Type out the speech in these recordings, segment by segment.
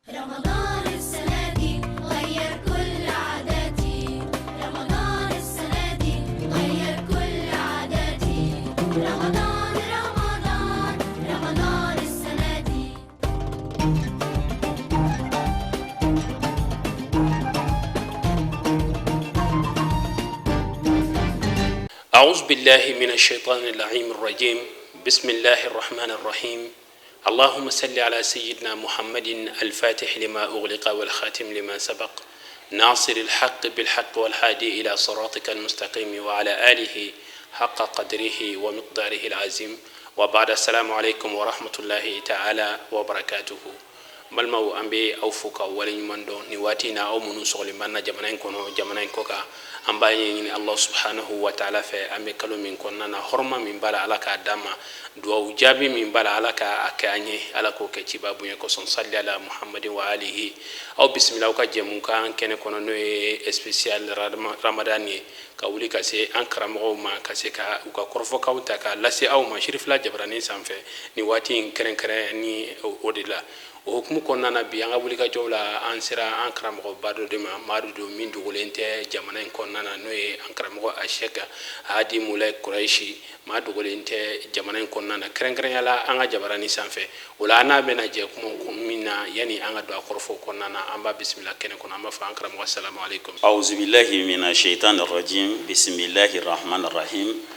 رمضان السنة دي غير كل عاداتي، رمضان السنة دي غير كل عاداتي، رمضان رمضان رمضان السنة دي. أعوذ بالله من الشيطان اللعين الرجيم. بسم الله الرحمن الرحيم. اللهم صل على سيدنا محمد الفاتح لما أغلق والخاتم لما سبق، ناصر الحق بالحق والهادي إلى صراطك المستقيم، وعلى آله حق قدره ومقداره العظيم. وبعد، السلام عليكم ورحمة الله تعالى وبركاته. Balimaw, an bɛ aw fo ka waleɲuman dɔn nin waati in na. Aw minnu sɔgɔlen b'an na jamana in kɔnɔ, jamana in kɔ kan, an b'a ɲɛɲini Allah subhanahu wa ta'ala fɛ, an bɛ kalo min kɔnɔna na, hɔrɔma min b'a la, Ala k'a d'an ma, duwawu jaabi min b'a la, Ala k'a kɛ an ye, Ala k'o kɛ ciba bonya kosɔn. Salli ala Muhammadin wa alihi. Aw bisimila aw ka jɛmukan kɛnɛ kɔnɔ, n'o ye spécial Ramadan ye, ka wuli ka se an karamɔgɔw ma, ka se ka u ka kɔrɔfɔkanw ta k'a lase aw ma Sirifila jabaranin sanfɛ nin waati in kɛrɛnkɛrɛn ni o de la. O hukumu kɔnɔna na, bi an ka wulikajɔw la, an sera an karamɔgɔba dɔ de ma, maa dɔ don min dogolen tɛ jamana in kɔnɔna na, n'o ye an karamɔgɔ Asɛki Hadi Mulayi Kurɛsi. Maa dogolen tɛ jamana in kɔnɔna na, kɛrɛnkɛrɛnya la an ka jabaranin sanfɛ. O la, an n'a bɛna jɛ kuma min na, yanni an ka don a kɔrɔfɔw kɔnɔna na, an b'a bisimila kɛnɛ kɔnɔ. An b'a fɔ an karamɔgɔ, salamu aleykum. أعوذ بالله من الشيطان الرجيم. بسم الله الرحمن الرحيم.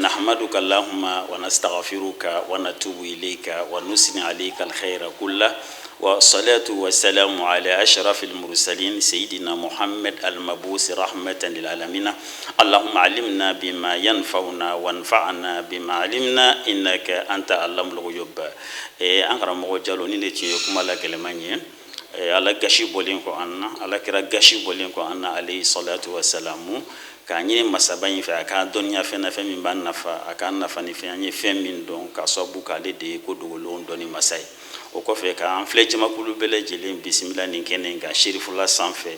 نحمدك اللهم ونستغفرك ونتوب إليك ونثني عليك الخير كله، والصلاة والسلام على أشرف المرسلين سيدنا محمد المبعوث رحمة للعالمين. اللهم علمنا بما ينفعنا وانفعنا بما علمنا إنك أنت علام الغيوب. An karamɔgɔ Jalo, ni de tun ye kuma la gɛlɛman ye. Ala gasi bɔlen kɔ an na, Ala kira gasi bɔlen kɔ an na, alayhi salatu wasalamu, k'a ɲini masaba in fɛ a k'an dɔnniya fɛn na, fɛn min b'an nafa, a k'an nafa ni fɛn an ye fɛn min dɔn, k'a sababu k'ale de ye ko dogolenw dɔnni masa ye. O kɔfɛ, k'an filɛ jamakulu bɛɛ lajɛlen bisimila nin kɛnɛ in kan, Serifula sanfɛ,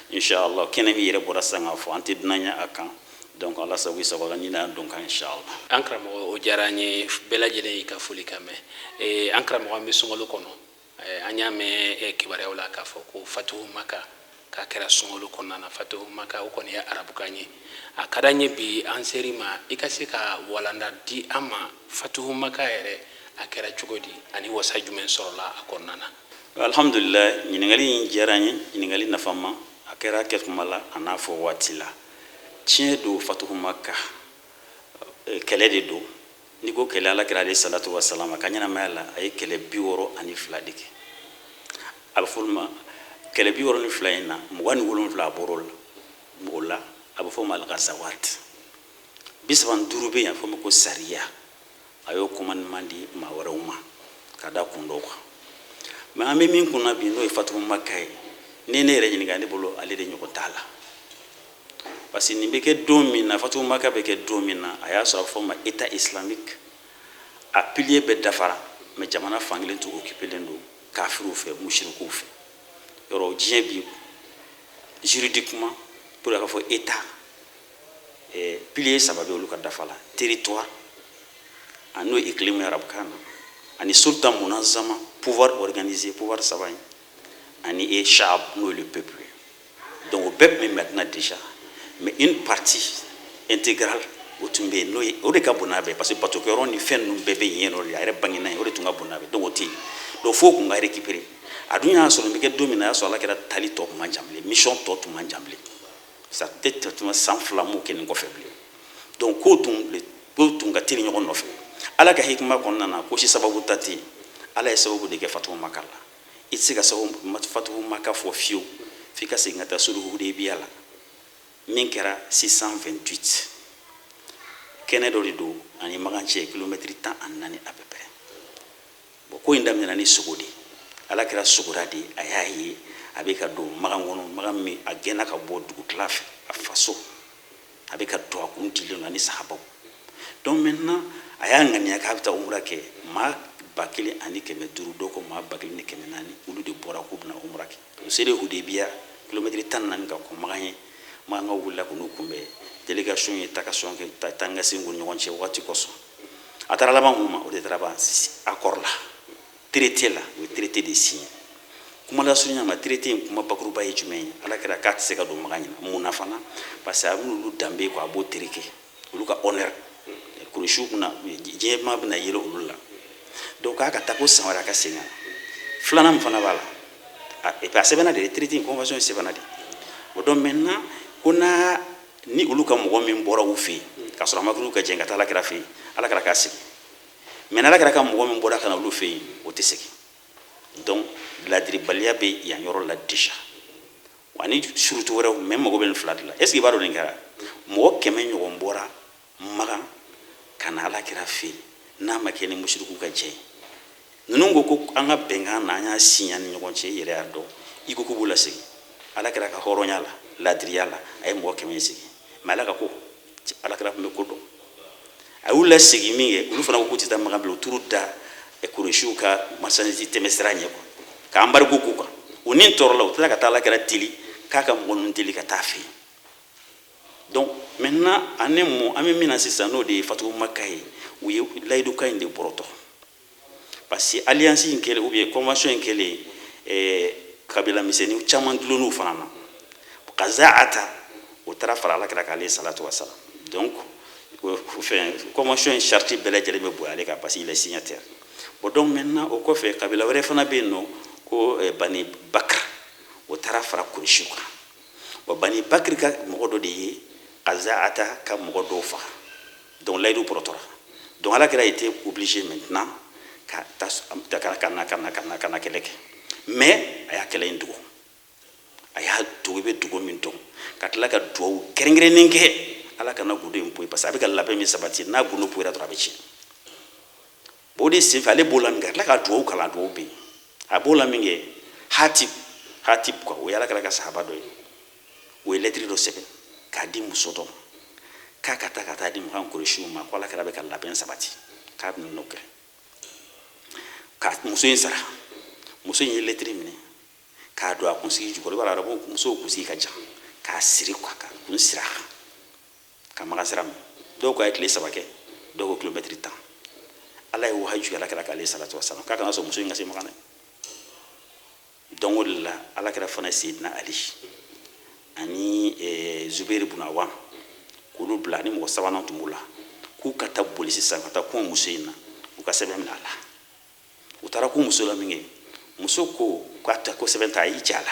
inshallah. Kɛnɛ min yɛrɛ bɔra sisan k'a fɔ, an tɛ dunanya a kan. Donc Ala sago i sago la, ni n'an don kan, inshallah. An karamɔgɔ, o diyara an ye. Bɛɛ lajɛlen y'i ka foli kan mɛn. An karamɔgɔ, an bɛ sunkalo kɔnɔ. An y'a mɛn kibaruyaw la k'a fɔ ko Fatuhu Maka k'a kɛra sunkalo kɔnɔna na. Fatuhu Maka, o kɔni ye arabukan ye. A ka d'an ye bi an ser'i ma, i ka se ka walanda di an ma. Fatuhu Maka yɛrɛ, a kɛra cogo di, ani wasa jumɛn sɔrɔla a kɔnɔna na? Alhamdulillah, ɲininkali in diyara n ye, ɲininkali nafama. A kɛra kɛtuma la, a n'a fɔ waati la. Tiɲɛ don, Fatuhu Maka kɛlɛ de don. N'i ko kɛlɛ, Ala kira alayhi salatu wasalam, a ka ɲɛnamaya la, a ye kɛlɛ 62 de kɛ. A bɛ fɔ olu ma kɛlɛ 62 in na, 27 a bɔr'o la. O la, a bɛ fɔ o ma al-ghazawat. 35 bɛ yen, a bɛ fɔ o ma ko sariya. A y'o commandement di maa wɛrɛw ma ka da kun dɔw kan. Mais an bɛ min kunna bi, n'o ye Fatuhu Maka ye, ni ne yɛrɛ ɲininka, ne bolo ale de ɲɔgɔn t'a la, parce que nin bɛ kɛ don min na, Fatuhu Maka bɛ kɛ don min na, a y'a sɔrɔ a bɛ fɔ o ma État islamique, a pilier bɛɛ dafara, mais jamana fankelen tun occupélen don kafiriw fɛ, musirikuw fɛ. Yɔrɔ diɲɛ bi, juridiquement, pour ka fɔ État, pilier saba bɛ olu ka dafa la: territoire, n'o ye iqlim ye arabukan na, ani sulta munazama, pouvoir organisé, pouvoir saba in, ani e shaab, n'o ye le peuple. Donc o bɛɛ tun bɛ maintenant déjà, mais une partie intégrale o tun bɛ yen, n'o ye o de ka bon n'a bɛɛ, parce que batokɛyɔrɔ ni fɛn ninnu bɛɛ bɛ yen nɔ de, a yɛrɛ bangena yen, o de tun ka bon n'a bɛɛ. Donc o tɛ yen, donc f'o kun ka récupérer. A dun y'a sɔrɔ nin bɛ kɛ don min na, a y'a sɔrɔ Ala kɛra tali tɔ tun man jan bilen, mission tɔ tun man jan bilen, ça peut-être tun san 2 m'o kɛ nin kɔfɛ bilen. Donc ko tun ka teli ɲɔgɔn nɔfɛ. Ala ka hikima kɔnɔna na, ko si sababu ta tɛ yen. Ala ye sababu de kɛ Fatuhu Maka la. I tɛ se ka sababu Fatuhu Maka fɔ fiyewu f'i ka segin ka taa Suluhu Hudebiya la, min kɛra 628. Kɛnɛ dɔ de don ani Makan cɛ, kilomɛtiri 14 à peu près. Bon, ko in daminɛna ni sogo de ye. Ala kɛra sogora de ye, a y'a ye a bɛ ka don Makan kɔnɔ, Makan min a gɛnna ka bɔ dugutila fɛ a faso, a bɛ ka don, a kun dilen don ani sahabaw. Donc maintenant, a y'a ŋaniya k'a bɛ taa umura kɛ. Maa 1500, dɔw ko maa 1400, olu de bɔra k'u bɛna umura kɛ. U selen Hudebiya, kilomɛtiri 14 ka kɔn Makan ye, Makan ka wulila k'u kunbɛn. Délégation ye takasɔn kɛ, taa n ka sen ni ɲɔgɔn cɛ waati kosɔn. A taara laban mun ma? O de taara ban accord la, traité la. U ye traité de signé. Kuma lasurunya ma, traité in kuma bakuruba ye jumɛn ye? Ala kira k'a tɛ se ka don Makan ɲina. Mun na fana? Parce que a bɛna olu danbe quoi, a b'o tereke, olu ka honneur, Kuresiw bɛna, diɲɛ maa bɛna yɛlɛ olu la. Donc k'a ka taa ko san wɛrɛ a ka segin a la. Filanan min fana b'a la, et puis a sɛbɛnna de, traité in convention ye sɛbɛnna de. O donc maintenant, ko n'a ni olu ka mɔgɔ min bɔra u fɛ yen k'a sɔrɔ a ma k'u ka jɛn ka taa ala kira fɛ yen, ala kira k'a segin. Mais n'ala kira ka mɔgɔ min bɔra ka na olu fɛ yen, o tɛ segin. Donc ladiribaliya bɛ yan yɔrɔ la déjà, ani surutu wɛrɛw. Mais mago bɛ nin fila de la. Est ce que i b'a dɔn nin kɛra? Mɔgɔ 100 ɲɔgɔn bɔra Makan ka na ala kira fɛ yen, n'a ma kɛ ni musiriku ka jɛ ye. Ninnu ko ko an ka bɛnkan na, an y'a siɲɛ ni ɲɔgɔn cɛ, i yɛrɛ y'a dɔn, i ko k'u b'u lasegin. Ala kira ka hɔrɔnya la, ladiriya la, a ye mɔgɔ 100 in segin. Mais ala ka ko, ala kira tun bɛ ko dɔn, a y'u lasegin min kɛ, olu fana ko k'u tɛ taa Makan bilen. U t'u da Kuresiw ka marchandise tɛmɛ sira ɲɛ quoi, ka embargo k'u kan. U ni tɔɔrɔla, u tilala ka taa ala kira deli k'a ka mɔgɔ ninnu deli ka taa fɛ yen. Donc maintenant, ani mun an bɛ min na sisan, n'o de ye Fatuhu Maka ye, u ye layidukan in de bɔrɔtɔ, parce que alliance in kɛlen ou bien convention in kɛlen, kabila misɛnnin caman dulonn'u fana na. Kazaata, o taara fara ala kira kan, alayhi salatu wa salam. Donc fɛn convention in charte bɛɛ lajɛlen bɛ bonya ale kan, parce qu'il est signataire. Bon, donc maintenant, o kɔfɛ, kabila wɛrɛ fana bɛ yen nɔ ko Bani Bakr, o taara fara Kuresiw kan. Bon, Bani Bakr ka mɔgɔ dɔ de ye Kazaata ka mɔgɔ dɔw faga. Donc layidu bɔrɔtɔra. Donc ala kira était obligé maintenant ka ta ka na ka na ka na ka na kɛlɛ kɛ. Mais a y'a kɛlɛ in dogo, a y'a dogo, i bɛ dogo min dɔn, ka tila ka duwawu kɛrɛnkɛrɛnnen kɛ ala kana gundo in poyi, parce que a bɛ ka labɛn min sabati, n'a gundo poyira dɔrɔn, a bɛ tiɲɛ. Bon, o de senfɛ, ale b'o la min kɛ, ka tila ka duwawu kalan, duwawu bɛ yen. A b'o la min kɛ, Hatib, Hatib quoi, o ye ala kira ka sahaba dɔ ye, o ye lɛtiri dɔ sɛbɛn k'a di muso dɔ ma k'a ka taa ka taa di Makan Kuresiw ma, ko ala kira bɛ ka labɛn sabati, k'a bɛ n'o kɛ ka muso in sara. Muso in ye lɛtiri minɛ k'a don a kunsigi jukɔrɔ. I b'a dɔn arabu musow kunsigi ka jan, k'a siri quoi, ka kun siri a kan ka Makan sira minɛ. Dɔw ko a ye tile 3 kɛ, dɔw ko kilomɛtiri 10. Ala ye wahayu jigin ala kira kan, alayhi salatu wa salam, k'a kana sɔn muso in ka se Makan dɛ. Donc o de la, ala kira fana Seyidina Ali ani Zuberi bun Awam, k'olu bila, ani mɔgɔ sabanan tun b'u la, k'u ka taa boli sisan ka taa kun muso in na, u ka sɛbɛn minɛ a la. U taara kun muso la min kɛ, muso ko k'a ta ko sɛbɛn ta, a y'i cɛ a la.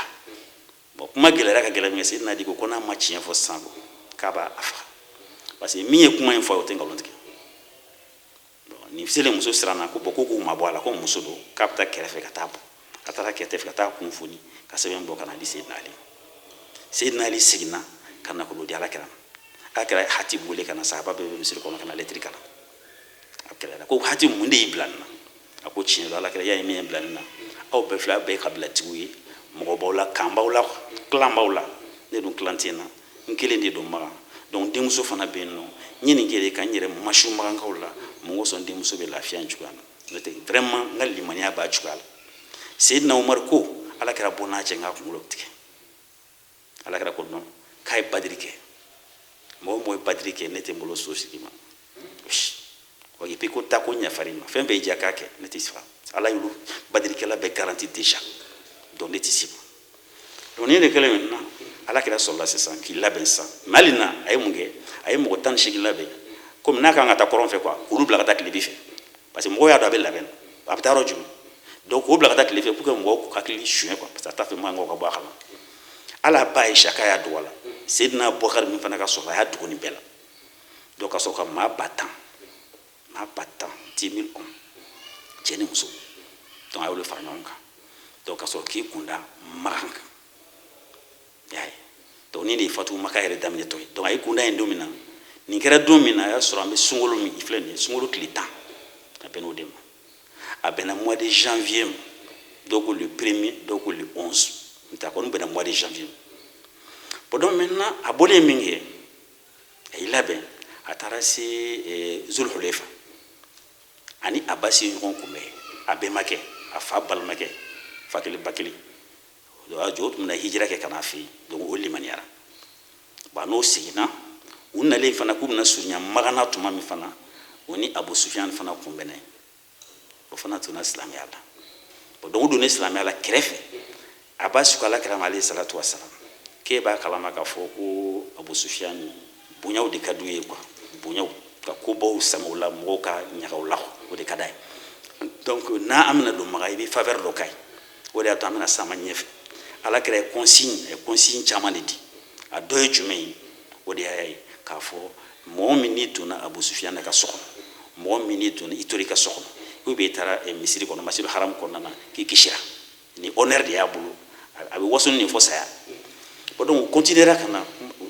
Bon, kuma gɛlɛyara ka gɛlɛya min kɛ, Seyidina Ali ko ko n'a ma tiɲɛ fɔ sisan, ko k'a b'a faga, parce que min ye kuma in fɔ a ye, o tɛ nkalon tigɛ. Nin selen, muso siranna, ko bon, ko k'u mabɔ a la, ko muso don, k'a bɛ taa kɛrɛfɛ ka taa bɔ. A taara kɛrɛfɛ ka taa kun foni ka sɛbɛn bɔ ka na di Seyidina Ali. Seyidina Ali seginna ka na k'o di ala kira ma. Ala kira ye Hatib wele ka na, sahaba bɛɛ bɛ misiri kɔnɔ, ka na lɛtiri kalan. A kɛlɛla ko Hatib, mun de y'i bila nin na? A ko tiɲɛ don, ala kira, y'a ye min ye bila nin na, aw bɛɛ filɛ, aw bɛɛ ye kabilatigiw ye, mɔgɔ b'aw la, kan b'aw la, clan b'aw la, ne dun clan tɛ n na, n kelen de don Makan. Donc denmuso fana bɛ yen nɔ, n ye nin kɛ de ka n yɛrɛ masu makankaw la. Mun kosɔn? Denmuso bɛ lafiya in cogoya na, n'o tɛ vraiment n ka limaniya b'a cogoya la. Seyidina Umar ko ala kira bɔ n'a cɛ, n k'a kunkolo tigɛ. Ala kira ko non, k'a ye badiri kɛ, mɔgɔ o mɔgɔ ye badiri kɛ, ne tɛ n bolo so sigi ma. Wa et puis ko taa, ko ɲafar'i ma, fɛn bɛɛ y'i diya k'a kɛ, ne tɛ faga. Ala y'olu badirikɛla bɛɛ garanti déjà, donc ne tɛ s'i ma. Donc nin de kɛlen, maintenant ala kira sɔrɔla sisan k'i labɛn sisan. Mais hali na, a ye mun kɛ? A ye mɔgɔ 18 labɛn, komi n'a kan ka taa kɔrɔn fɛ quoi, k'olu bila ka taa tilebi fɛ, parce que mɔgɔw y'a dɔn a bɛ labɛn, a bɛ taa yɔrɔ jumɛn. Donc k'o bila ka taa tile fɛ pour que mɔgɔw hakili suɲɛ quoi, parce que a t'a fɛ mankaw ka bɔ a kalama. Ala ba ye saka y'a dogo a la. Seyidina Abubakar min fana ka sɔrɔ, a y'a dogo nin bɛɛ la. Donc ka sɔrɔ ka maa 10 000, maa 10 000, 10 000 hommes, cɛ ni muso, donc a y'olu fara ɲɔgɔn kan. Donc ka sɔrɔ k'i kunda Makan kan, i y'a ye. Donc nin de ye Fatu Maka yɛrɛ daminɛtɔ ye. Donc a y'i kunda yen don min na, nin kɛra don min na, a y'a sɔrɔ an bɛ sunkalo min filɛ nin ye, sunkalo tile 10, a bɛn'o de ma, a bɛnna mois de janvier ma. Dɔw ko le premier, dɔw ko le 11, n tɛ, a kɔni bɛnna mois de janvier ma. Bon, donc maintenant, a bɔlen min kɛ, a y'i labɛn, a taara se Zulhulefa, ani Abasi ye ɲɔgɔn kunbɛn, a bɛnbakɛ, a fa balimakɛ, fa kelen ba kelen. A jɔ tun bɛna hijira kɛ ka n'a fɛ yen. Donc o limaniyara. Bon, n'o seginna, u nalen fana k'u bɛna surunya Magana tuma min fana, o ni Abu Sufiyan fana kunbɛnna yen, o fana donna silamɛya la. Bon, donc u donnen silamɛya la kɛrɛfɛ. Abbas ko Ala kira ma alayhi salatu wasalam, k'e b'a kalama k'a fɔ ko Abu Sufyan bonyaw de ka d'u ye quoi, bonyaw ka kobaw sama u la, mɔgɔw ka ɲaga u la, o de ka d'a ye. Donc n'a an bɛna don Makan, i bɛ faveur dɔ k'a ye, o de y'a to an bɛna sama ɲɛfɛ. Ala kira ye consigne, a ye consigne caman de di. A dɔ ye jumɛn ye? O de y'a ye k'a fɔ mɔgɔ min n'i donna Abu Sufyan ka so kɔnɔ, mɔgɔ min n'i donna i tora i ka so kɔnɔ, ou bien i taara misiri kɔnɔ, masjidu haram kɔnɔna na, k'i kisira. Ni honneur de y'a bolo, a bɛ waso nin fɔ saya. Bon, donc continuera ka na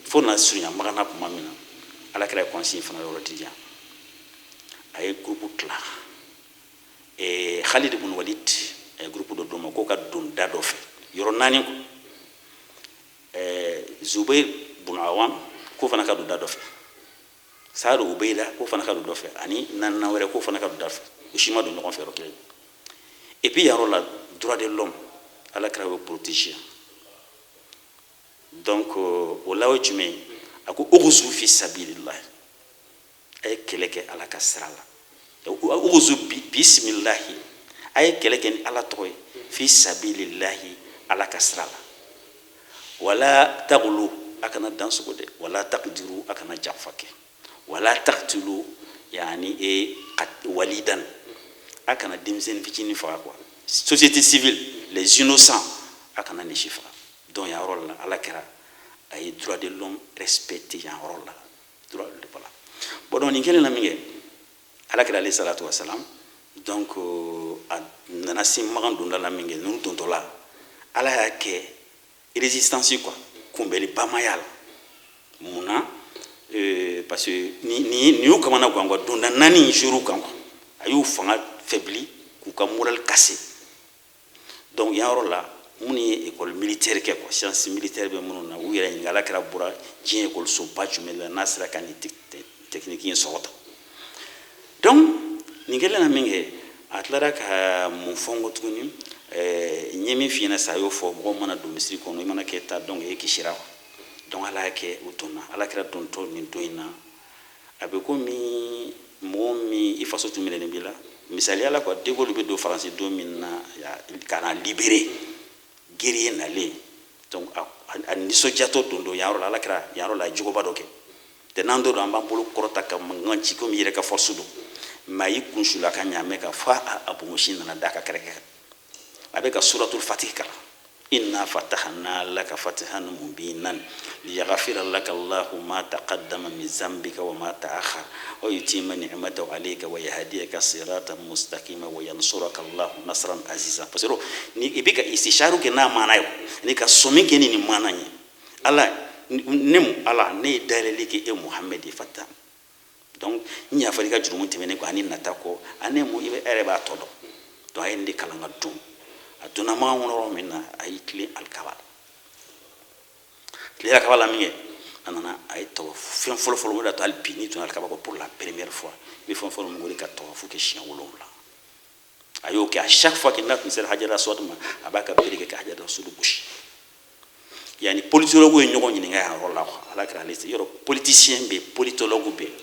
fo na surunya Makan na. Tuma min na Ala kira ye consigne fana yɔrɔ di yan, a ye groupe tila. Khalid ibn Walid, a ye groupe dɔ d'o ma k'o ka don da dɔ fɛ, yɔrɔ naani ko Zubair bun Awam k'o fana ka don da dɔ fɛ, Saadu Ubayda k'o fana ka don dɔ fɛ, ani naaninan wɛrɛ k'o fana ka don da fɛ. O si ma don ɲɔgɔn fɛ yɔrɔ kelen. Et puis yɔrɔ la, droit de l'homme, Ala kira y'o protéger. Donc o la, o ye jumɛn ye? A ko ughzu fi sabilillah, a ye kɛlɛ kɛ Ala ka sira la. Ughzu bisimilahi, a ye kɛlɛ kɛ ni Ala tɔgɔ ye, fi sabilillahi, Ala ka sira la. Wala tagulu, a kana dan sogo dɛ. Wala taqdiru, a kana janfa kɛ. Wala taqtulu yani e walidan, a kana denmisɛnnin fitinin faga quoi, société civile, les innocents, a kana nin si faga. Donc yan yɔrɔ la, Ala kɛra a ye droit de l'homme respecté yan yɔrɔ la, droit de, voilà. Bon, donc nin kɛlen na min kɛ, Ala kɛra alayhi salatu wasalam, donc a nana se Makan donda la min kɛ, ninnu dontɔ la, Ala y'a kɛ résistance quoi, kunbɛliba ma y'a la. Mun na? Parce que ni y'u kamana gan quoi, donda naani jour kan quoi, a y'u fanga faibli, k'u ka moral casser. Donc yan yɔrɔ la, minnu ye école militaire kɛ quoi, science militaire bɛ minnu na, u yɛrɛ ɲininka Ala kɛra bɔra diɲɛ école soba jumɛn la n'a sera ka nin technique in sɔrɔ tan. Donc nin kɛlen na min kɛ, a tilara ka mun fɔ n kɔ tuguni? N ye min f'i ɲɛna sa, a y'o fɔ: mɔgɔ mana don misiri kɔnɔ, i mana kɛ ta, donc e kisira. Donc Ala y'a kɛ u donna. Ala kɛra dontɔ nin don in na, a bɛ komi mɔgɔ min i faso tun minɛnen b'i la. Misaliya la quoi, de Gaulle bɛ don Faransi don min na ka na libérer, guerrier nalen, donc a nisɔndiyatɔ don yan yɔrɔ la, Ala kɛra yan yɔrɔ la a ye jogoba dɔ kɛ tɛ. N'an don, an b'an bolo kɔrɔta ka mankan ci komi i yɛrɛ ka force don, mais a y'i kun suli a ka ɲaamɛ kan fo a bonbonsi nana da a ka kɛrɛfɛ kan. A bɛ ka suratul Fatih kalan: inna fatahna laka fatihan mubinan liyaghfira laka Allahu ma taqaddama min zambika wa ma ta'akhkhar wa yutimma ni'matahu alayka wa yahdiyaka siratan mustaqima wa yansuraka Allahu nasran aziza. Parce que ni i bɛ ka istisharu kɛ n'a maana ye, ni ka sɔmi kɛ ni nin maana ye, Ala ne mu Ala ne ye dayɛlɛli kɛ e Muhamɛd ye fata, donc n yafara i ka jurumu tɛmɛnen kɔ ani nata kɔ ani mu i bɛ e yɛrɛ b'a tɔ dɔn. Donc a ye nin de kalan ka dun. A donna Makan kɔnɔ yɔrɔ min na, a y'i tilen alikaba la. Tile alikaba la min kɛ, a nana a ye tawafu. Fɛn fɔlɔ fɔlɔ, o de y'a to hali bi n'i donna alikaba kɔ pour la première fois, i bɛ fɛn fɔlɔ min kɛ, o de ka tawafu kɛ siɲɛ 7. A y'o kɛ. À chaque fois que n'a tun sera hajara aswad ma, a b'a ka bere kɛ ka hajara aswad gosi. Yani politologue ye ɲɔgɔn ɲininka yan yɔrɔ la quoi. Ala kɛra ale yɔrɔ politicien bɛ yen, politologue bɛ yen.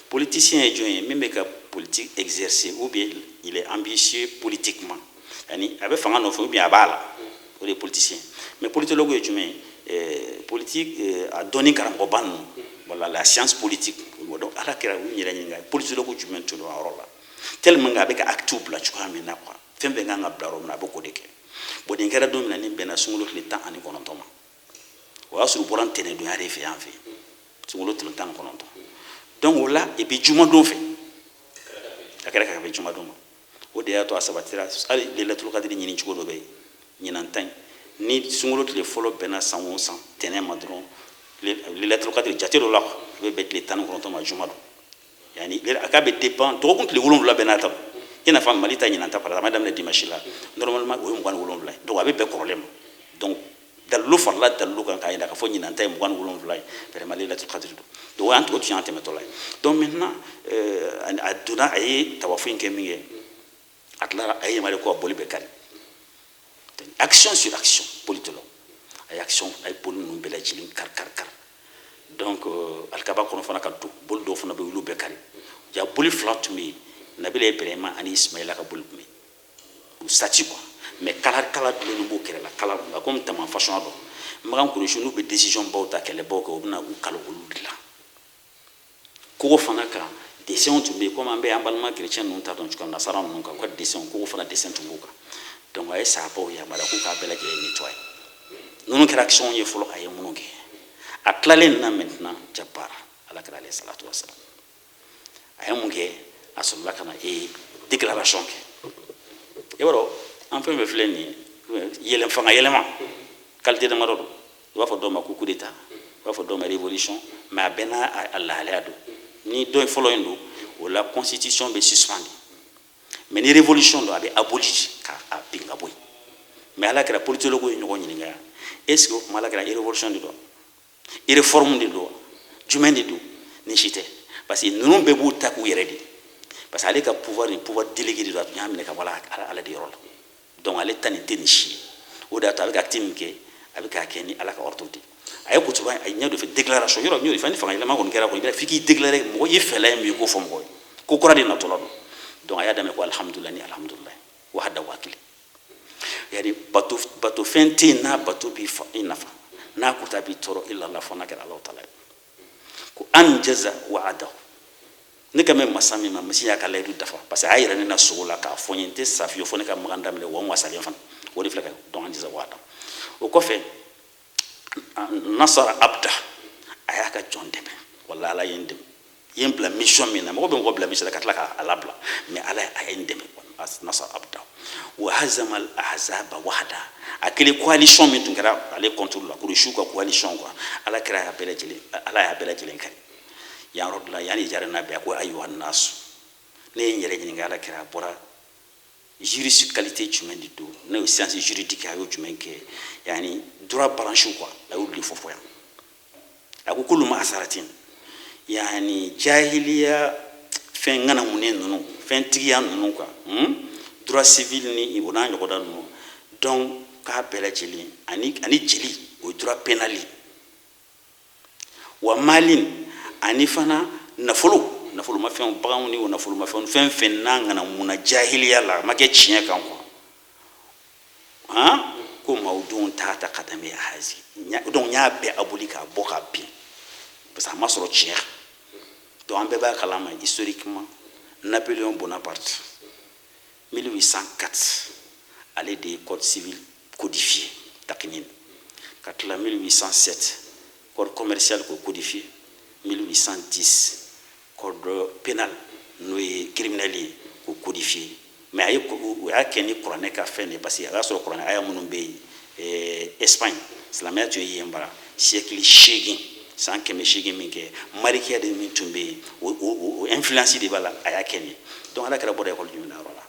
Politicien ye jɔn ye? Min bɛ ka politique exercer, ou bien il est ambitieux politiquement, yani a bɛ fanga nɔfɛ, ou bien a b'a la, o de ye politicien. Mais politologue ye jumɛn ye? Politique a dɔnni karamɔgɔba ninnu, voilà, la science politique. Donc Ala kɛra u yɛrɛ ɲininka politologue jumɛn tun don a yɔrɔ la, tellement que a bɛ ka acte bila cogoya min na quoi, fɛn fɛn kan ka bila yɔrɔ min na, a bɛ k'o de kɛ. Bon, nin kɛra don min na, nin bɛnna sunkalo tile 19 ma. O y'a sɔrɔ u bɔra ntɛnɛndonya de fɛ yan fɛ, sunkalo tile 19. Donc o la, et puis jumadon fɛ, a kɛra ka bɛn jumadon ma. O de y'a to a sabatira hali lelatul kadiri ɲini cogo dɔ bɛ yen. Ɲinan ta in, ni sunkalo tile fɔlɔ bɛnna san o san tɛnɛn ma dɔrɔn, lelatul kadiri jate dɔ la quoi, a bɛ bɛn tile 19 ma, juma don. Yani a k'a bɛ dépend dɔgɔkun tile 7 bɛɛ n'a ta don. I n'a fɔ Mali ta ɲinan ta, par exemple, a ma daminɛ dimanche la, normalement o ye 27 ye. Donc a bɛ bɛn kɔrɔlen ma. Donc dalilu farala dalilu kan k'a jira k'a fɔ ɲinan ta ye 27 ye, vraiment lelatul kadiri don. Donc o y'an o tun y'an tɛmɛtɔla ye. Donc maintenant a donna, a ye tawafu in kɛ min kɛ, a tilara, a ye yamaruya ko ka boli bɛɛ kari. Action sur action, politologue a ye action, a ye boli ninnu bɛɛ lajɛlen kari kari kari. Donc alikaba kɔnɔ fana ka don, boli dɔw fana bɛ olu bɛɛ kari. Ja boli fila tun bɛ yen, Nabila Ibrahima ani Ismaila ka boli tun bɛ yen, u sati quoi. Mais kala kala dulonnen b'o kɛrɛ la, kala a komi tama façon dɔ. Makan Kuresi n'u bɛ décision baw ta, kɛlɛbaw kɛ, u bɛna u kalo olu de la. Kogo fana kan, dessin tun bɛ yen, komi an bɛ an balima chrétien ninnu ta dɔn cogoya min na, nasara ninnu kan, u ka dessin, kogo fana dessin tun b'u kan. Donc a ye sahabaw yamaruya k'u k'a bɛɛ lajɛlen nettoyer. Ninnu kɛra action ye fɔlɔ, a ye minnu kɛ. A tilalen na maintenant, jabara ala kira alayhi salatu wasalam, a ye mun kɛ? A sɔrɔla ka na e déclaration kɛ. I b'a dɔn, an fɛn fɛn filɛ nin ye, yɛlɛn fanga yɛlɛma qualité damadɔ don. I b'a fɔ dɔw ma ko coup d'état, i b'a fɔ dɔw ma révolution, mais a bɛɛ n'a a lahalaya don. Ni dɔ fɔlɔ in don, o la constitution bɛ suspendre, mais ni révolution don, a bɛ abolir, k'a bin ka bɔ yen. Mais ala kɛra politologue ye ɲɔgɔn ɲininka yan, est ce que o tuma ala kɛra révolution de don, réforme de don, jumɛn de don? Ni si tɛ, parce que ninnu bɛɛ b'u ta k'u yɛrɛ de, parce que ale ka pouvoir ni pouvoir délégué de don, a tun y'a minɛ ka bɔ ala de yɔrɔ la. Donc ale ta nin tɛ nin si ye. O de y'a to a bɛ ka acte min kɛ, a bɛ k'a kɛ ni ala ka ordre de. A ye kutuba, a ye ɲɛ dɔ fɛ déclaration yɔrɔ n y'o de fɔ. Ni fanga yɛlɛma kɔni kɛra kɔni, f'i k'i déclarer mɔgɔ i fɛla ye min ye, k'o fɔ mɔgɔ ye ko kura de natɔla don. Donc a y'a daminɛ ko alhamdulilayi ni alhamdulilayi wahada wa kelen, yani bato bato fɛn tɛ yen n'a bato b'i fa i nafa, n'a kuta b'i tɔɔrɔ, illa Allah, fo n'a kɛra Alahu taala ye. Ko anjaza wa'adahu, ne ka mɛn masa min ma, misi y'a ka layidu dafa, parce que a y'a yira ne na sogo la k'a fɔ n ye n tɛ sa fiyewu fo ne ka makan daminɛ, wa n wasalen fana, o de filɛ ka. Donc anjaza wa'adahu, o kɔfɛ nasara abda, a y'a ka jɔn dɛmɛ. Wala ala ye n dɛmɛ, i ye n bila mission min na, mɔgɔ bɛ mɔgɔ bila mission na ka tila k'a labila, mais ala a ye n dɛmɛ. Nasara abda wa hazama al ahzaba wahda, a kelen coalition min tun kɛra ale contre la, Kuresiw ka coalition quoi, ala kɛra y'a bɛɛ lajɛlen, ala y'a bɛɛ lajɛlen kari yan yɔrɔ de la. Yanni jara n'a bɛɛ, a ko ayiwa nasu, ne ye n yɛrɛ ɲininka, ala kɛra a bɔra juriste qualité jumɛn de don? N'o ye science juridique, a y'o jumɛn kɛ? Yani droit branche quoi, a y'olu de fɔ fɔ yan. A ko kulu ma asaratin, yani jahiliya fɛn ŋanamunen ninnu, fɛntigiya ninnu quoi, droit civil ni o n'a ɲɔgɔnna ninnu. Donc k'a bɛɛ lajɛlen ani jeli, o ye droit pénal ye. Wa malin, ani fana nafolo, nafolomafɛnw, baganw ni o nafolomafɛnw, fɛn fɛn n'a ŋanamuna jahiliya la, a ma kɛ tiɲɛ kan quoi, han, ko mawdun ta kadami hazi. Donc n y'a bɛɛ aboli k'a bɔ k'a bin, parce que a ma sɔrɔ tiɲɛ kan. Donc an bɛɛ b'a kalama, historiquement, Napoléon Bonaparte, 1804, ale de ye code civil codifié takinin, ka tila 1807 code commercial k'o codifié, 1810 code pénal, n'o ye criminel ye, k'o codifié. Mais a ye o y'a kɛ ni kuranɛ ka fɛn de ye, parce que a y'a sɔrɔ kuranɛ aya minnu bɛ yen, Espagne silamɛya tun ye yen bara siècle 8, san 800 min kɛ, malikiya de min tun bɛ yen, o influence de b'a la, a y'a kɛ nin ye. Donc ala kɛra bɔra école jumɛn na yɔrɔ la?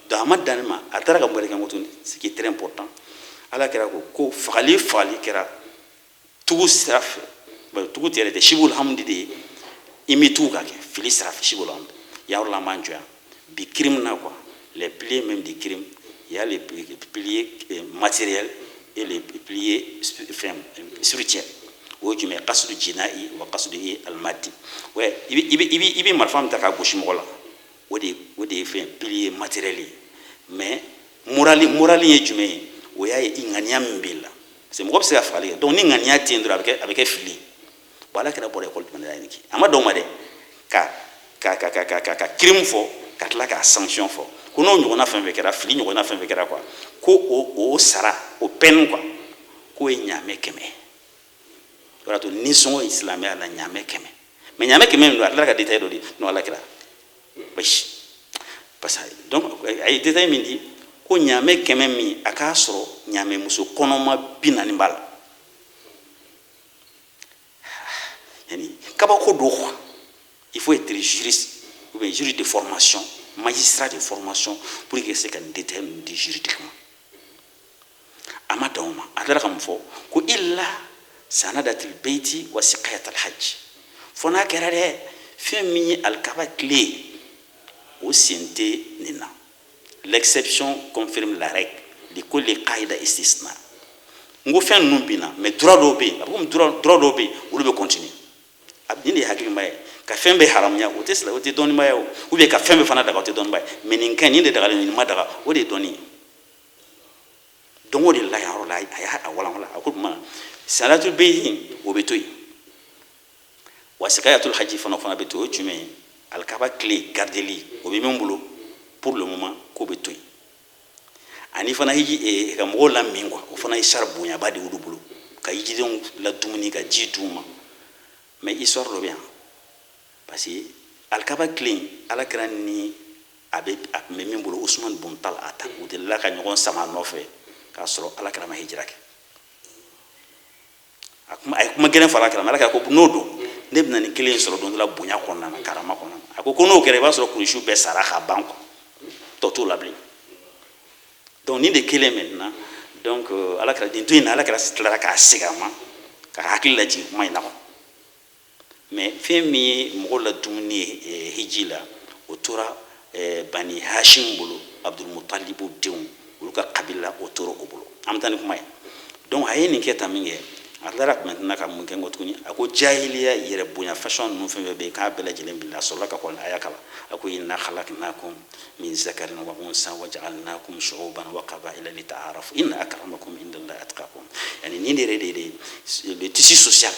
Donc a ma dan nin ma, a taara ka mun wɛrɛ kɛ tuguni? Ce qui est très important, ala kɛra ko ko fagali kɛra tugu sira fɛ, tugu tɛ yɛrɛ tɛ, sibul hamdi de ye, i mi tugu ka kɛ fili sira fɛ, sibul hamdi. Yan yɔrɔ la, an b'an jɔ yan bi. Crime na quoi, les piliers même du crime, il y a les piliers matériels et les piliers fɛn spirituels. O ye jumɛn ye? Kasudu jina'i wa kasudu almadi. Ouais, i bɛ marifa min ta k'a gosi mɔgɔ la, o de ye fɛn pilier matériel ye. Mais moral ye jumɛn ye? O y'a ye i ŋaniya min b'i la, parce que mɔgɔ bɛ se ka fagali kɛ. Donc ni ŋaniya tɛ yen dɔrɔn, a bɛ kɛ fili ye. Bon, ala kɛra bɔra école jumɛn na? Ye nin kɛ, a ma dɔn ma dɛ, ka crime fɔ, ka tila k'a sanction fɔ, ko n'o ɲɔgɔnna fɛn fɛn kɛra, fili ɲɔgɔnna fɛn fɛn kɛra quoi, ko o sara, o peine quoi, k'o ye ɲaamɛ 100. O de y'a to nisɔngɔ ye silamɛya la ɲaamɛ 100. Mais ɲaamɛ 100 min don, a tilala ka détail dɔ di. Non, ala kɛra basi, parce que donc a ye détail min di, ko ɲaamɛ 100 min, a k'a sɔrɔ ɲaamɛ muso kɔnɔma 40 b'a la. Yani kabako don quoi. Il faut être juriste ou bien juriste de formation, magistrat de formation, pour que se ka nin détail ninnu di juridiquement. A ma dan o ma, a tilala ka mun fɔ? Ko illa sanadatil beyti wa siqayat al hajj, fo n'a kɛra dɛ fɛn min ye alikaba tile, o sen tɛ nin na. L'exception confirme la règle, li kulli qaida istisna. N ko fɛn ninnu binna, mais droit dɔw bɛ yen, a bɛ komi droit dɔw bɛ yen, olu bɛ continuer. Nin de ye hakilima ye. Ka fɛn bɛɛ haramuya, o tɛ sila, o tɛ dɔnnibaya o, ou bien ka fɛn bɛɛ fana daga, o tɛ dɔnnibaya. Mais nin ka ɲi, nin de dagalen, nin ma daga, o de ye dɔnni ye. Donc o de la yan yɔrɔ la, a y'a walanwalan. A ko tuma siyanatul beyi, o bɛ to yen wa. Sikayatul haji fana bɛ to. O ye jumɛn ye? Alikaba clé gardeli, o bɛ min bolo pour le moment, k'o bɛ to yen. Ani fana hiji ka mɔgɔw lamin quoi, o fana ye sari bonyaba de y'olu bolo, ka hijidenw ladumuni, ka ji d'u ma. Mais histoire dɔ bɛ yan, parce que alikaba clé in, Ala kira ni a bɛ a tun bɛ min bolo, Usman bun Talata, u delila ka ɲɔgɔn sama nɔfɛ k'a sɔrɔ Ala kira ma hijira kɛ. A kuma, a ye kuma gɛlɛn fara Ala kira ma. Ala kira ko n'o don, ne bɛna nin kelen sɔrɔ don dɔ la bonya kɔnɔna na, karama kɔnɔna na. A ko n'o kɛra, i b'a sɔrɔ kurusiw bɛɛ sara ka ban quoi, tɔ t'o la bilen. Donc nin de kelen maintenant. Donc Ala kira nin to in na, Ala kira tilara k'a segin a ma, ka hakili lajigin kuma in na quoi. Mais fɛn min ye mɔgɔw la dumuni ye hiji la, o tora Bani Hashim bolo, Abdulmutalibu denw, olu ka kabila, o tora o bolo. An bɛ taa ni kuma ye. Donc a ye nin kɛ tan min kɛ, a tilara maintenant ka mun kɛ n ko tuguni? A ko jahiliya yɛrɛ bonya façon ninnu, fɛn fɛn bɛ yen, k'a bɛɛ lajɛlen bila. A sɔrɔla ka kuranɛ aya kalan. A ko inna khalaqnakum min zakarin wa unsa wa ja'alnakum shu'uban wa qaba'ila lita'arafu inna akramakum indallahi atqakum. Yani nin de yɛrɛ de le tissu social,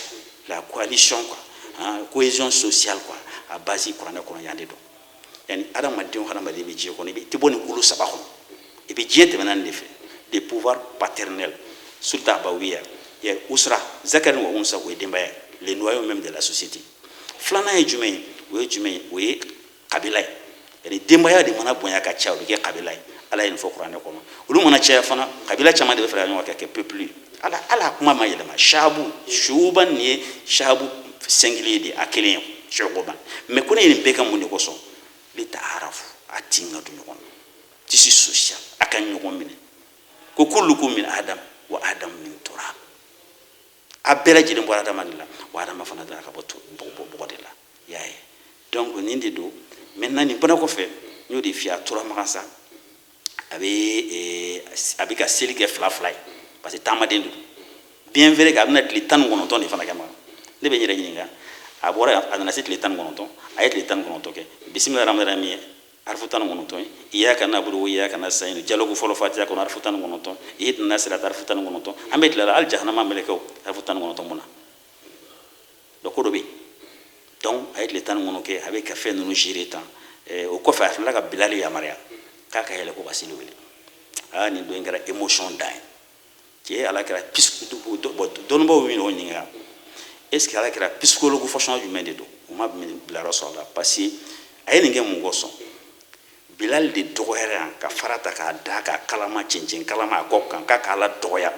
la coalition quoi, hein, cohésion sociale quoi, a base kuranɛ kɔnɔ yan de don. Yani adamaden o hadamaden bɛ diɲɛ kɔnɔ, i tɛ bɔ nin kulu saba kɔnɔ, i bɛ diɲɛ tɛmɛna nin de fɛ: de pouvoir paternel, sulta abawiya ya usra, zakarin wa unsa, o ye denbaya ye, le noyau même de la société. Filanan ye jumɛn ye? O ye jumɛn ye? O ye kabila ye. Yani denbaya de mana bonya ka caya, o bɛ kɛ kabila ye. Ala ye nin fɔ kuranɛ kɔnɔ. Olu mana caya fana, kabila caman de bɛ fara ɲɔgɔn kan ka kɛ peuple ye. Ala kuma ma yɛlɛma. Shabu shuban, nin ye shabu singulier de, a kelen ye shuban. Mais ko ne ye nin bɛɛ kɛ mun de kosɔn? Li ta'arafu, a tin ka don ɲɔgɔn na, tissu social, a ka ɲɔgɔn minɛ. Ko kullukum min Adam wa Adam min turab, a bɛɛ lajɛlen bɔra Adama de la wa, Adama fana dara ka bɔ bɔgɔ de la. I y'a ye? Donc nin de don. Maintenant, nin fana kɔfɛ, n y'o de f'i ye, a tora Makan sa, a bɛ ka seli kɛ fila fila ye, parce que taamaden de don. Bien vrai que a bɛna tile 19 de fana kɛ Makan. Ne bɛ n yɛrɛ ɲininka, a bɔra yan, a nana se tile 19, a ye tile 19 kɛ. Bisimila rahmani rahim ye harifu 19 ye. Iyaka nabudu wa iyaka nasta'in, dialogue fɔlɔ Fatiha kɔnɔ, harifu 19. Ihdina sirata, harifu 19. An bɛ tila la, hali jahanama mɛlɛkɛw, harifu 19 mun na? Donc ko dɔ bɛ yen. Donc a ye tile 19 kɛ, a bɛ ka fɛn ninnu gérer tan. O kɔfɛ, a tilala ka Bilali yamaruya k'a ka yɛlɛ ko ka seli wele. Aa, nin don in kɛra émotion dan ye. Cɛ, Ala kɛra, dɔnnibaaw bɛ o ɲininka, est ce que Ala kɛra psychologue façon jumɛn de don? U ma bilayɔrɔ sɔrɔ a la, parce que a ye nin kɛ mun kosɔn? Bilal de dɔgɔyara yan ka fara ta k'a da ka kalama, cɛncɛn kalama a kɔ kan, k'a k'Ala dɔgɔya,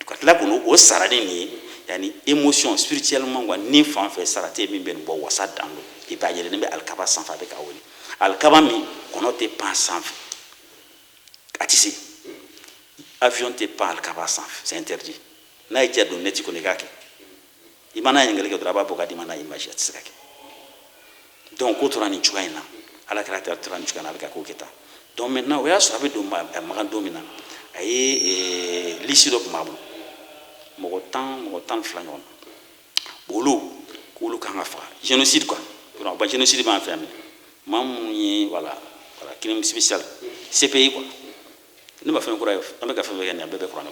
ka tila k'o o sara ni nin ye. Yani émotion spirituellement quoi, ni fan fɛ sara tɛ min bɛ nin bɔ, wasa dan don. Et puis a yɛlɛlen bɛ alikaba sanfɛ, a bɛ k'a wele. Alikaba min kɔnɔ tɛ pan sanfɛ, a tɛ se, avion tɛ pan alikaba sanfɛ, c'est interdit. N'a ye diya don net kɔnɔ, i k'a kɛ, i mana ɲininkali kɛ dɔrɔn, a b'a bɔ ka d'i ma n'a image, a tɛ se ka kɛ. Donc ko tora nin cogoya in na, Ala kɛra tora nin cogoya in na, a bɛ ka ko kɛ tan. Donc maintenant, o y'a sɔrɔ a bɛ don Makan don min na, a ye liste dɔ tun b'a bolo, mɔgɔ 10, mɔgɔ 12 ɲɔgɔn na, olu k'olu kan ka faga, génocide quoi. Ba génocide b'an fɛ yan, maa minnu ye, voilà, crime spécial CPI quoi. Ne ma fɛn kura ye, an bɛ ka fɛn fɛn kɛ nin, a bɛɛ bɛ kuranɛ.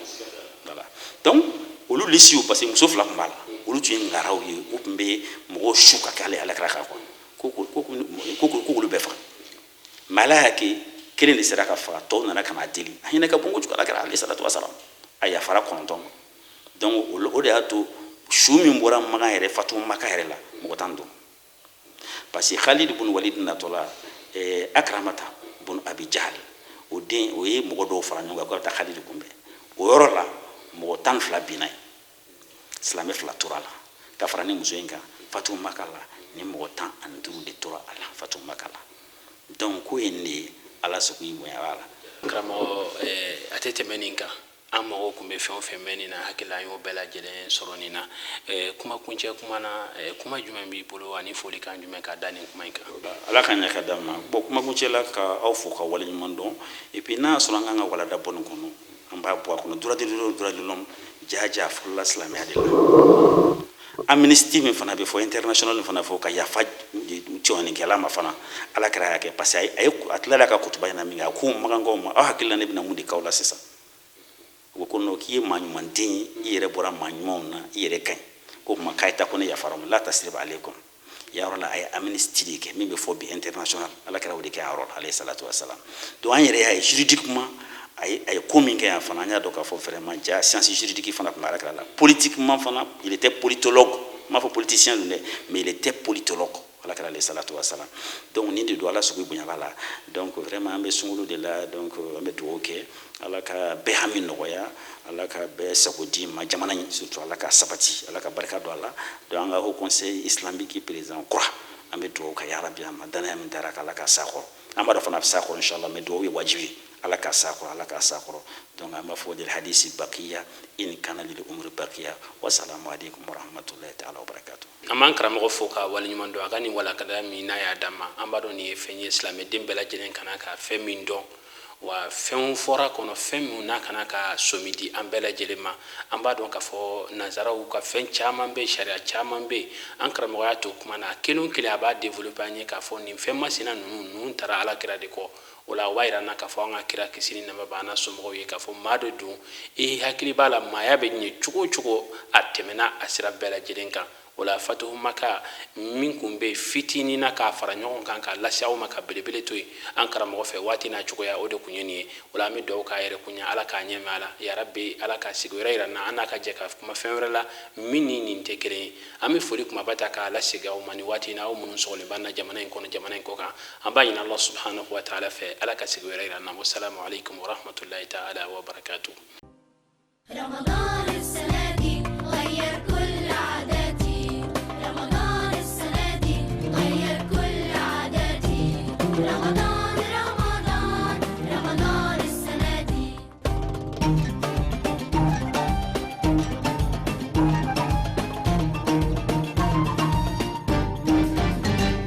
Voilà, donc olu lisiw, parce que muso fila tun b'a la, olu tun ye ngaraw ye, u tun bɛ mɔgɔw su ka kɛ ale Ala kira kan quoi, ko k'olu bɛɛ faga. Mais Ala y'a kɛ kelen de sera ka faga, tɔw nana ka na deli, a hinɛ ka bon kojugu. Ala kɛra alayhi salatu wasalam, a yafara 9 ma. Donc o de y'a to su min bɔra Makan yɛrɛ, fatu Maka yɛrɛ la, mɔgɔ 15, parce que Khalid bun Walid natɔla, Akramata bun Abi Jahal, o den, o ye mɔgɔ dɔw fara ɲɔgɔn kan k'o bɛ taa Khalid kunbɛn. O yɔrɔ la, mɔgɔ 12 binna yen, silamɛ fila tora a la ka fara ni muso in kan. Fatu Maka la, ni mɔgɔ 15 de tora a la fatu Maka la. Donc ko ye nin de ye, Ala sago i bonya b'a la. Karamɔgɔ, a tɛ tɛmɛ nin kan. An mago tun bɛ fɛn o fɛn mɛn nin na, hakili an y'o bɛɛ lajɛlen sɔrɔ nin na. Kuma kuncɛ kuma na, kuma jumɛn b'i bolo ani folikan jumɛn ka da nin kuma in kan? Ala ka ɲɛ ka d'an ma. Bon, kuma kuncɛ la, ka aw fo ka waleɲuman dɔn. Et puis n'a y'a sɔrɔ an kan ka walada bɔ nin kɔnɔ, an b'a bɔ a kɔnɔ. Droit de l'homme, droit de l'homme, jaja fɔlɔla silamɛya de la. Amnistie min fana bɛ fɔ, international min fana fɔ, ka yafa tiɲɛnikɛla ma fana, Ala kɛra y'a kɛ, parce que a ye a tilala ka kutuba in na min kɛ, a ko Makankaw ma: aw hakili la ne bɛna mun de k'aw la sisan? U ko non, k'i ye maa ɲuman den ye, i yɛrɛ bɔra maa ɲumanw na, i yɛrɛ ka ɲi. Ko kuma k'a ye taa, ko ne yafara ma, la tasriba aleykum. Yɔrɔ la, a ye amnistie de kɛ, min bɛ fɔ bi international. Ala kɛra o de kɛ a yɔrɔ la, alayhi salatu wasalam. Donc an yɛrɛ y'a ye juridiquement, a ye ko min kɛ yan fana, an y'a dɔn k'a fɔ vraiment ja science juridique fana tun bɛ ala kɛra la. Politiquement fana, il était politologue. N m'a fɔ politicien don dɛ, mais il était politologue, ala kɛra alayhi salatu wasalam. Donc nin de don, ala sogo bonya b'a la. Donc vraiment, an bɛ sunkalo de la. Donc an bɛ dugawu kɛ, ala ka bɛɛ hami nɔgɔya, ala ka bɛɛ sago di ma, jamana in surtout, ala ka sabati, ala ka barika don a la. Donc an ka haut conseil islamique président kura, an bɛ dugawu kɛ, yarabi, a ma danaya min dara kan, ala ka sa kɔrɔ. An b'a dɔn fana a bɛ sa kɔrɔ, inshallah, mais dugawu ye wajibi ye, ala ka sa kɔrɔ, ala ka sa kɔrɔ. Donc an b'a fɔ lil hadisi baqiya in kana lil umri baqiya. Wasalamu alaikum warahmatullahi ta'ala wabarakatuh. An b'an karamɔgɔ fo ka waleɲuman dɔn a ka nin walakada min n'a y'a d'an ma. An b'a dɔn nin ye fɛn ye, silamɛden bɛɛ lajɛlen kana ka fɛn min dɔn, wa fɛnw fɔra kɔnɔ, fɛn min n'a kana ka somi di an bɛɛ lajɛlen ma. An b'a dɔn k'a fɔ nanzaraw ka fɛn caman bɛ, sariya caman bɛ. An karamɔgɔ y'a to kuma na, kelen o kelen a b'a développer an ye k'a fɔ nin fɛn masina ninnu taara ala kira de kɔ. O la, o b'a yira n na k'a fɔ an ka kira, kisi ni nɛɛma b'a n'a somɔgɔw ye, k'a fɔ maa dɔ don, i hakili b'a la, maaya bɛ ɲɛ cogo o cogo, a tɛmɛna a sira bɛɛ lajɛlen kan. O la, fatuhu maka min kun bɛ fitinin na k'a fara ɲɔgɔn kan k'a lase aw ma, ka belebele to yen an karamɔgɔ fɛ, waati n'a cogoya, o de kun ye nin ye. O la, an bɛ dugawu k'a yɛrɛ kun ɲɛ, ala k'a ɲɛmɛ a la, yarabi, ala ka sigi wɛrɛ yira n na, an n'a ka jɛ ka kuma fɛn wɛrɛ la min ni nin tɛ kelen ye. An bɛ foli kumaba ta k'a lasegin aw ma nin waati in na, aw minnu sɔgɔlen b'an na jamana in kɔnɔ, jamana in kɔ kan. An b'a ɲini ala subhanahu wa ta'ala fɛ, ala ka sigi wɛrɛ yira n na. Wasalamu alaikum warahmatullahi ta'ala wabarakatuh. رمضان.